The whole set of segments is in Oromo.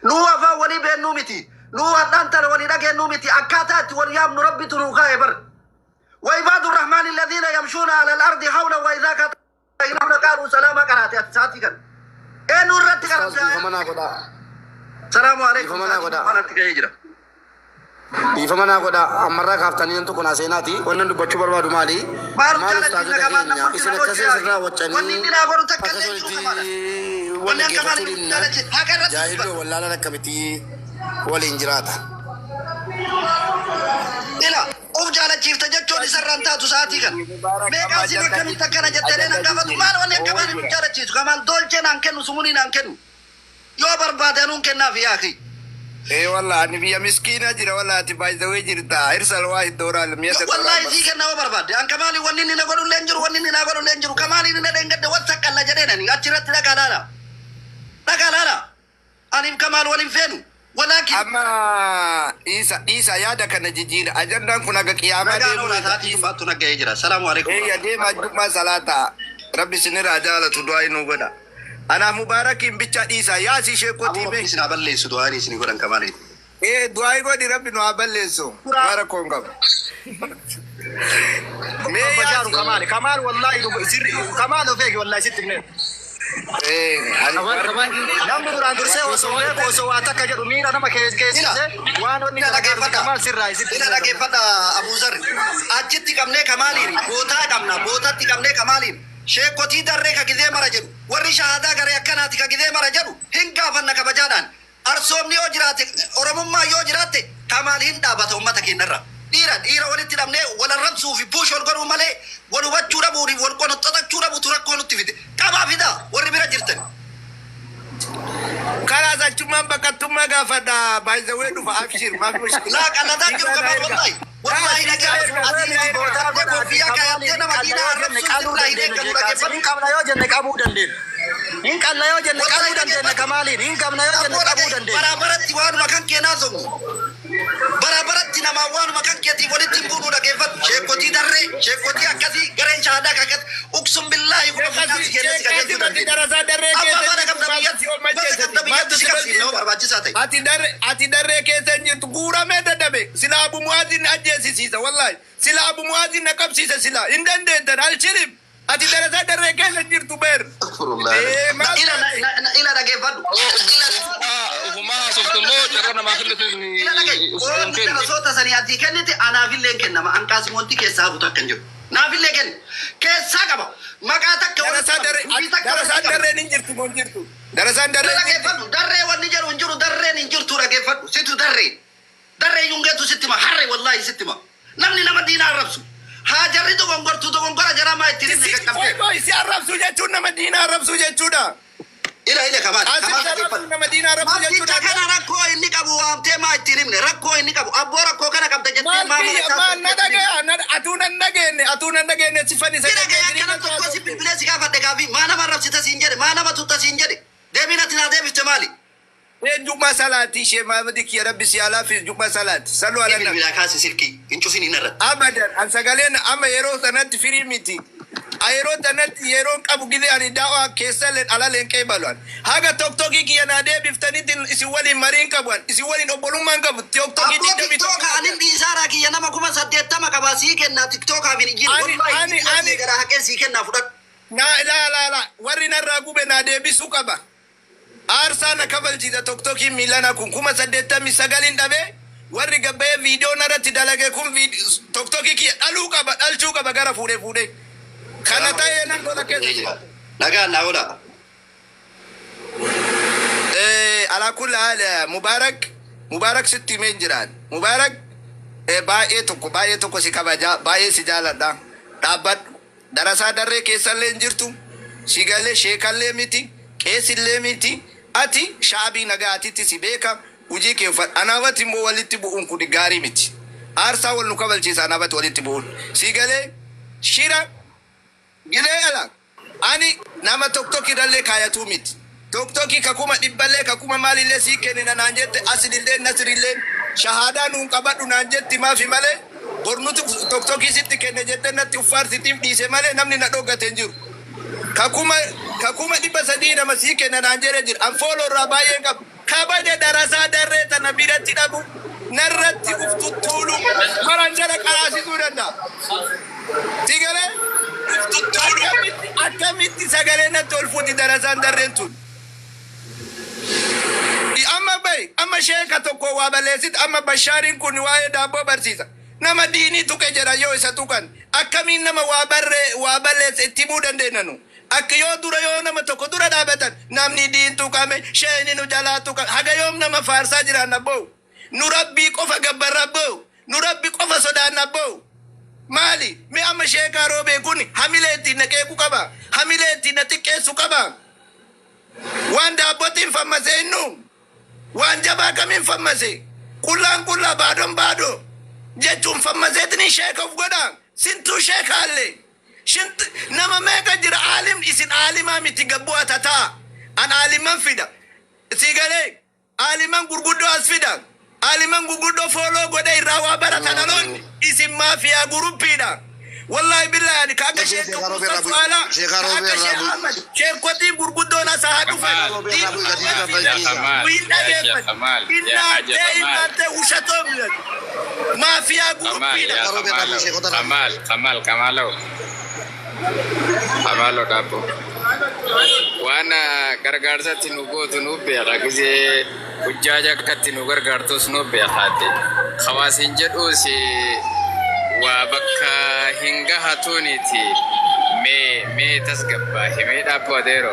Nuu afaan walii beennuu miti. Nuu hadhaan tana walii dhageennuu miti. Akkaataa itti wal yaamnu Rabbitu nuu kaa'e bar. وعباد الرحمن الذين يمشون على الأرض هونا وإذا خاطبهم قالوا سلاما qaraate ati sa'aatii kana. Eenyu irratti Ustaaz, qaramte? dhiifama naa godhaa. Salaamu alaikum. Dhiifama naa godhaa. Kanatti ga'ee jira. Dhiifama naa godhaa. Ammarraa kaaftanii nan tokko naa seenaati. Wannan dubbachuu barbaadu maali? Maal Maal jaalachiifna ustaazota kamaan keenya namni isin nama akkasii hojii asirraa Wanni waccanii inni naa godhu takka akka illee hin jiru kamaadha. solitti wal Wanni akka dhaggeeffachuu maaliif dhiibna. jaalachiif haqa irratti Jaahilli dubbata. wallaalaan akkamitti waliin jiraata? Ila of jaalachiifta jechuun isarraan taatu sa'aatii kana. Mubaarak, amma Meeqaan siin ajandaa akkamitti akkana jettee nan gaafatu, maal wanni akka maaliif nu jaalachiisu? Kamaal dolchee naan kennu, sumunii naan kennu. Yoo barbaade anuun kennaaf yaaki. Eh, wallah, ani biyya miskiina jira, wallah, ati by the way jirta. Irsal waa iddooraal mi'a Wallaahi sii kenna yoo barbaadde. An kamaali wanni inni na godhu illee hin jiru, wanni inni na godhu illee hin jiru. Kamaali inni na dheengadde wal saqqalla jedheen ani achirratti dhagaa laala. Dhagaa laala. Aniif Kamaal wal hin feenu. Walaakin. Amma dhiisa, dhiisa, yaada kana jijjiira. Ajandaan kun haga qiyaamaa Nagaan deemuu oolaa, danda'a. sa'aatii jumbaattu nagga'ee jira. Salaamu alaikum. Eeyya, deemaa jummaa salaataa. Rabbi isinirraa jaalatu, du'aa inuu godha. Anaaf Mubaarakiin bicha dhiisa. Yaasi ishee Aboo kotii Rabbi mee. isin haa balleessu, du'aan isin godhan kamaaliin. Ee, du'aa godhi, Rabbi nu haa balleessu. Waa rakkoon qabu. Mee Bashaaru yaasi. Kamaal, Kamaal, wallahi sirri Kamaal of eegi, wallahi sitti himne. Ee, ani Namni duraan dursee osoo beeku, osoo waa takka jedhu miira nama keessise waan onni Ila kana gaafate dhaggeeffadha. Kamaal sirraa sitti Ila himne. dhaggeeffadha, Abuuzar. Achitti qabnee kamaaliin bootaa qabna. Bootatti qabnee kamaaliin. Sheekotii darree ka gizee mara jedhu. Warri shahaadaa garee akkanaati ka gizee mara jedhu hin gaafanna kabajaadhaan. Arsoomni yoo jiraate, Oromummaa yoo jiraatte, Kamaal hin dhaabata uummata keenyarra. Dhiira dhiira walitti hidhamnee wal arrabsuu fi push wal godhuu malee wal hubachuu dhabuun, wal qonoxxaxachuu dhabuutu rakkoo nutti fide. Qabaa fidaa warri bira jirtan. Karaa achummaan baqattummaa gaafadha. By the way dhufa, abshir, maaf mushkila. Laa qallataa jiru Kamaal, wallahi. Wallahi dhaggeeffadhu. Ati koffiyyaa kaayattee nama diinaa arrabsuun sirraa hin eeggamu, dhaggeeffadhu. Hin qabna yoo jenne qabuu dandeenya. Hin qabna yoo jenne qabuu dandeenya Kamaaliin. Hin qabna yoo jenne qabuu dandeenya. Baraabaratti waanuma kan keenaa somu. Baraabaratti namaa waanuma kan keetiif walitti hin buunu, dhaggeeffadhu. Sheekotii darree, sheekotii akkasii, gareen shahaadaa kan akkasii. Uqsum billaahi kuma finnaatti kennee si qajeelchuu dandeenya. Darasaa darree Abbaa faana qabda biyyatti, gosa qabda biyyatti si qabsiifna yoo barbaachisaa ta'e. Ati darree keessa hin jirtu, guuramee dadhabe. Sila Abu Mu'aazin ajjeesisiisa, wallahi. Sila Abu Mu'aazin na qabsiisa, sila hin dandeettan alshirib. Ati darasaa darree keessa hin jirtu beer. Ee, maal Ila taate? ila dhaggeeffadhu. Ufumaa haasoftu immoo carraa namaa kennitu Ila dhagahi. hin Qoonni kennu. darasoota sanii ati kennite anaafillee kennama. Anqaasimoonti keessaa hafu takka hin jiru. Naafillee kenni. Keessaa qaba. Maqaa takka walitti Darasaa qaba. darree Dubbii takka darasaan walitti qaba. darreen hin jirtu moo hin jirtu? Darasaan darreen hin jirtu. Dhaggeeffadhu. Darree wanni jedhu hin jiru. Darreen hin jirtu, dhaggeeffadhu. Situ darree. Darree yungeetu sitti hima. Harree, wallaahi sitti hima. Namni nama diinaa arrabsu. Haa jarri dogongortuu, dogongora jaraa maa ittiin himne Qoy qaqqabdee. qoy, si arrabsuu jechuun nama diinaa arrabsuu jechuudha. Ila ila Kamaal. Asitti Kamaal, arrabsuun dhaggeeffadhu. nama diinaa arrabsuu Mafticha jechuudha. kana rakkoo inni qabu waamtee maa ittiin himne? Rakkoo inni qabu, abboo rakkoo kana qabda jettee Maal maa mana kiyya isaa maal na ittiin himne? dhagaya atuu nan dhageenne, atuu nan dhageenne, si fannisa. Si dhagaya, akkana tokko si bilbilee si gaafadhe gaafii, maa nama arrabsita siin jedhe, maa nama tutta siin jedhe, deebiin ati naa deebifte maali? Jumma salaati ishee maamadi kiyya, Rabbi si alaafis, jumma salaati sallu ala nabi. Bilbilaa kaasi, silkii hin cufin hin irratti. Abadan, an sagaleen amma yeroo sanatti firii miti. Yeroo sanatti yeroon qabu gide ani daawaa keessalleen alaleen qeebalu an. Haga TikTokii kiyya naa deebiftanitti isin waliin mariin qabu an. Isin waliin obbolummaan qabu. TikTokii Abboo 21 TikToka anin dhiisaaraa kiyya nama 80,000 qabaa, sii kennaa, TikTokaaf hin ijjiin. Ani- Wallahi ani- gara haqee sii kennaa, fudhadhu. Naa laa laa laa, warri narraa gube naa deebisuu qaba. Aarsaa na kafalchiisa TikTokiin miilana kun 89,000 dhabe, warri gabbayee viidiyoo narratti dalage kun TikTokii kiyya dhaluu qaba, dhalchuu qaba, gara fuudhee fuudhee. Kana ta'ee nan tola keessa jira. Nagaan naa oolaa. Alaa kulli haal, Mubaarak, Mubaarak, sitti himeen jiraan. Mubaarak, baay'ee tokko, baay'ee tokko si kabaja, baay'ee si jaaladha. Dhaabbadhu. Darasaa darree keessallee hin jirtu. Si galee sheekallee miti, qeesillee miti. Ati shaabii nagaatitti si beeka. Hojii kee uffadhu. Anaafati immoo walitti bu'uun kun gaarii miti. Aarsaa wal nu kabalchiisa anaafati walitti bu'uun. Si galee shira gilee ala. Ani nama TikTok irrallee kaayatuu miti. TikTokii ka 100,000llee ka kuma maalillee sii kennina naan jette, asilillee Nasrillee shahaadaa nuun qabadhu naan jetti maafi malee, bor nuti TikTokii sitti kenne jette natti uffaarsitiif dhiise malee namni na dhoggate hin jiru. Ka 300,000 nama sii kenna naan jedhe jira. An follow irraa baay'een qaba. Kabaja darasaa darree tana biratti dhabu narratti uf tuttuulu maran jala qaraasisuu danda'a. Si galee uf tuttuulu akkamitti sagalee natti ol fuuti darasaan darreen tun. Amma bay amma sheeka tokko waa balleessit amma Bashaariin kun waa'ee daabboo barsiisa. Nama diinii tuqe jedha yoo isa tuqan akkamiin nama waa barree waa balleesse itti himuu dandeenya nu. Akka yoo dura yoo nama tokko dura dhaabatan namni diin tuqame sheeni nu jalaa tuqame haga yoom nama faarsaa jiraan abboo. Nu Rabbii qofa gabbarra abboo. Nu Rabbi qofa sodaanna abboo. Maali mee amma sheekaa Roobee kun hamilee ittiin na qeequ qaba. Hamilee ittiin na xiqqeessu qaba. Waan daabbootiin fammasee innu waan jabaa kamiin fammase qullaan qullaa baadoon baadoo jechuun fammaseetiin sheeka of godha. Sintuu sheekaallee. Shint nama meeqa jira aalim isin aalimaa miti gabbu'a tataa. An aaliman fida. Si galee aaliman gurguddoo as fida. Aaliman gurguddoo follow godhe irraa waa baratan dhaloonni isin maafiyaa groupiidha. Wallahi billahi ani ka akka sheeka Musa Su'aalaa Sheeka ka Roobee akka irraa Sheekh bu'i. Ahmad sheekotiin gurguddoon as haa dhufan. Kamal, ya Kamal, Wiin ya Sheikh dhageeffan. Kamal, ya Haji Innaantee Kamal, innaantee ushatoom maafiyaa Kamal, groupiidha. ya Roobee irraa bu'i Kamalo, sheekota irraa. Kamal, Kamal, Kamalo, Kamalo Dabo. Waan gargaarsatti nu gootu nu beeka gisee hujjaaja akkatti nu gargaartus nu beekaate. Hawaasiin jedhuus waa bakka hin gahatuuniti. Mee mee tasgabbaahi mee dhaabboo adeero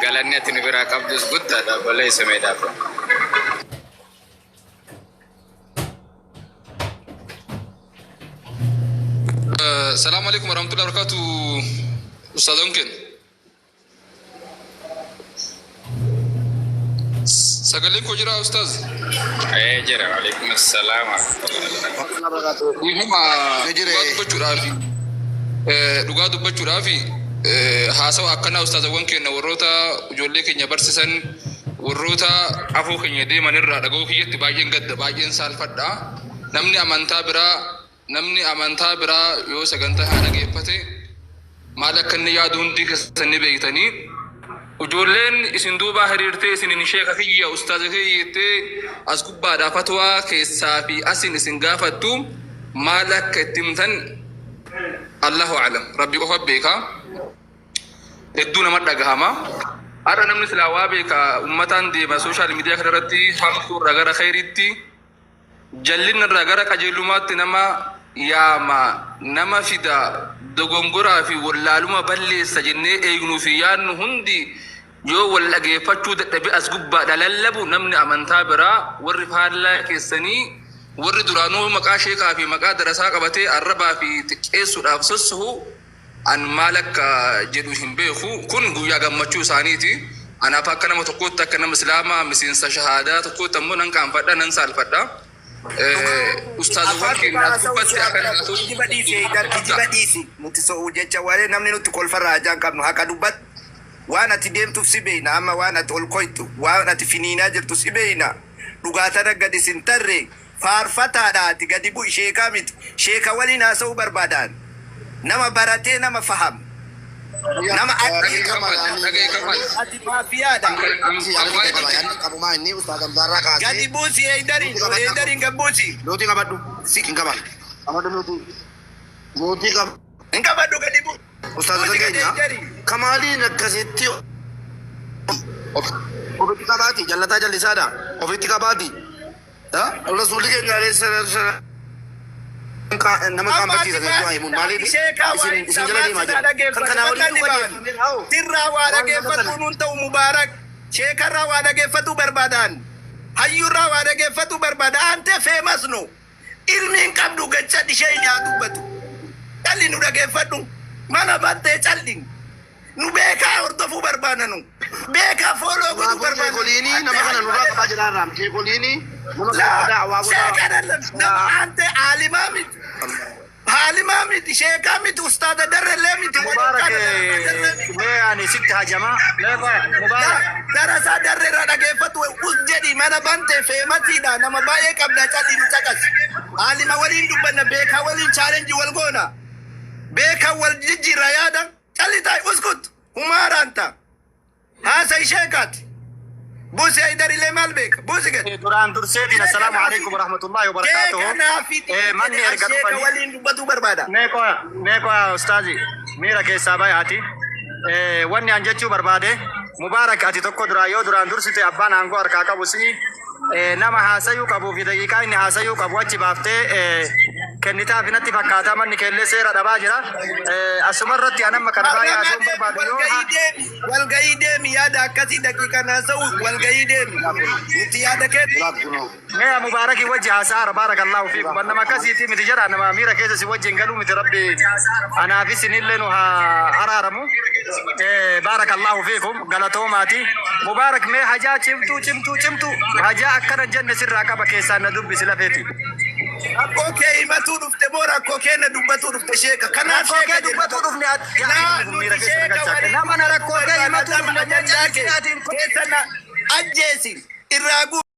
galanni ati nu biraa qabdus guddaadha obboleessa mee dhaabboo. Salaamu alaikum warahmatullahi wabarakatuh. Ustaz Onken. Sagaleen koo jira Ustaz? Ee jira, waalaikum assalaam warahmatullahi wabarakatuh. Dhiifama. Ni jire. Dhugaa dubbachuudhaafi dhugaa dubbachuudhaafi haasawa akkanaa ustaazawwan keenya warroota ijoollee keenya barsiisan warroota afoo keenya deeman irraa dhaga'uu kiyyatti baay'een gadda, baay'een saalfadha. Namni amantaa biraa yoo sagantaa haa dhageeffate maal akka inni yaadu hundi keessan ni beektanii. Ijoolleen isin duubaa hiriirtee isinin sheeka kiyya, ustaaza kiyya jettee as gubbaadhaa fatwaa keessaa fi asin isin gaafattu maal akka itti himtan Allahu a'lam. Rabbi qofa beeka. Hedduu nama dhagahama. Har'a namni silaa waa beeka ummataan deema social media kana irratti hamtuu irraa gara khayriitti, jallinna irraa gara qajeelumaatti nama yaama, nama fida, dogongoraa fi wallaaluma balleessa jennee eegnuu fi yaadnu hundi yoo wal dhageeffachuu dadhabe as gubbaadha lallabu namni amantaa biraa warri faallaa keessanii warri duraanuu maqaa sheekaa fi maqaa darasaa qabatee arrabaa fi xiqqeessuudhaaf sossohu an maal akka jedhu hin beeku. Kun guyyaa gammachuu isaaniiti. Anaaf akka nama tokkootti, akka nama islaamaa miseensa shahaadaa tokkootti ammoo nan qaanfadha, nan saalfadha. Ustaazawwan Afaan keenya dhugaa as gubbatti akka naatu Kijiba dhiisi Eidar, kijiba dhiisi. Nuti so'uu jecha waa'ee namni nutti kolfarraa ajaan qabnu haqa dubbadhu. Waan ati deemtuuf si beeyna amma, waan ati ol koytu, waan ati finiinaa jirtu si beeyna. Dhugaa tana gadi sin tarre faarfataadha, ati gadi bu'i, sheekaa miti. Sheeka waliin haasa'uu barbaadaan. Nama baratee, nama fahamu. Nama Dhagee Kamal, dhagee Kamal. Ati maafiyaadha. Qabumaa inni ustaaz Hamzaarraa Gadi kaasee. buusi Eidariin, Eidariin gad buusi. Nuti qabadhu. Hin qaban. Qabadhu nuti. Nuti qab. Hin qabadhu, gadi buusi. Ustaazota Buusi gadi keenya Eidariin. Kamaaliin akkasitti ofitti qabaati, jallataa jallisaadha ofitti qabaati. Rasuulli keenya alayhi salaatu nama qaanfachiisa jechuudha himuun maaliif isin isin jala deemaa jira kan kanaa waliin dhufa. Sirraa waa dhageeffatu nuun ta'u Mubaarak. Sheekarraa waa dhageeffatu barbaadan. Hayyurraa waa dhageeffatu barbaada. Ante famous no. Ilmi hin qabdu gacha ishee yaa dubbatu. Calli nu dhageeffadhu. Mana battee calli. Nu beekaa hordofuu barbaada nu. Beekaa follow godhuu barbaada. Sheekoliinii nama kana nurraa qabaa jiraarraam sheekoliinii nama kana daawaa godhaa. Sheekana nama ante aalimaa miti. Aalimaa miti, sheekaa miti, ustaada darrellee miti. Mubaarak, mee ani sitti hajamaa. Mubaarak. Darasaa darreerraa dhageeffatu us jedhi, mana bante famousiidha, nama baay'ee qabda, calli nu caqasi. Aalima waliin dubbanna, beekaa waliin challenge wal goona. Beekaa wal jijjiirra yaada, calli taa'e uskut humaaraan ta'a. Haasa ishee kaati. Buusi Hayidarillee maal beeka? Buusi gadi. Duraan durseetiin assalaamu alaikum warahmatullahi wabarakaatuhu. Sheeka naafi Manni erga sheeka dhufanii waliin dubbatuu barbaada. Mee qoya ustaazi miira keessaa bayaati. Wanni an jechuu barbaade Mubaarak ati tokko duraa yoo duraan dursite abbaan aangoo harkaa qabu si'i nama haasayuu qabuu fi daqiiqaa inni haasayuu qabu achi baaftee kennitaaf natti fakkaata manni keellee seera dhabaa jira. Asuma irratti an amma kana baay'ee haasa'uun barbaadu yoo Walgahii deemi, walgahii deemi yaada akkasii daqiiqaan haasa'u walgahii deemi. Nuti yaada kennu. Mee Mubaaraki wajji haasa'aara baarakallahu fiikum. An nama akkasiiti miti jedha nama miira keessa si wajjin galuu miti rabbi anaafis isinillee nu haa araaramu. Baarakallahu fiikum galatoomaati. Mubaarak mee hajaa cimtuu cimtuu cimtuu hajaa akkana hin jenne sirraa qaba keessaan na dubbisi lafeeti. Rakkoo kee himatuu dhufte moo rakkoo keenya dubbatuu dhufte sheeka? Kanaaf Rakkoo kee sheeka dubbatuu dhufne ati Laa miira nuti keessa na sheeka galchaa. waliin Nama na rakkoo kee himatuu barbaada dhufne ajandaa kee jecha keessa na ajjeesi irraa guuri.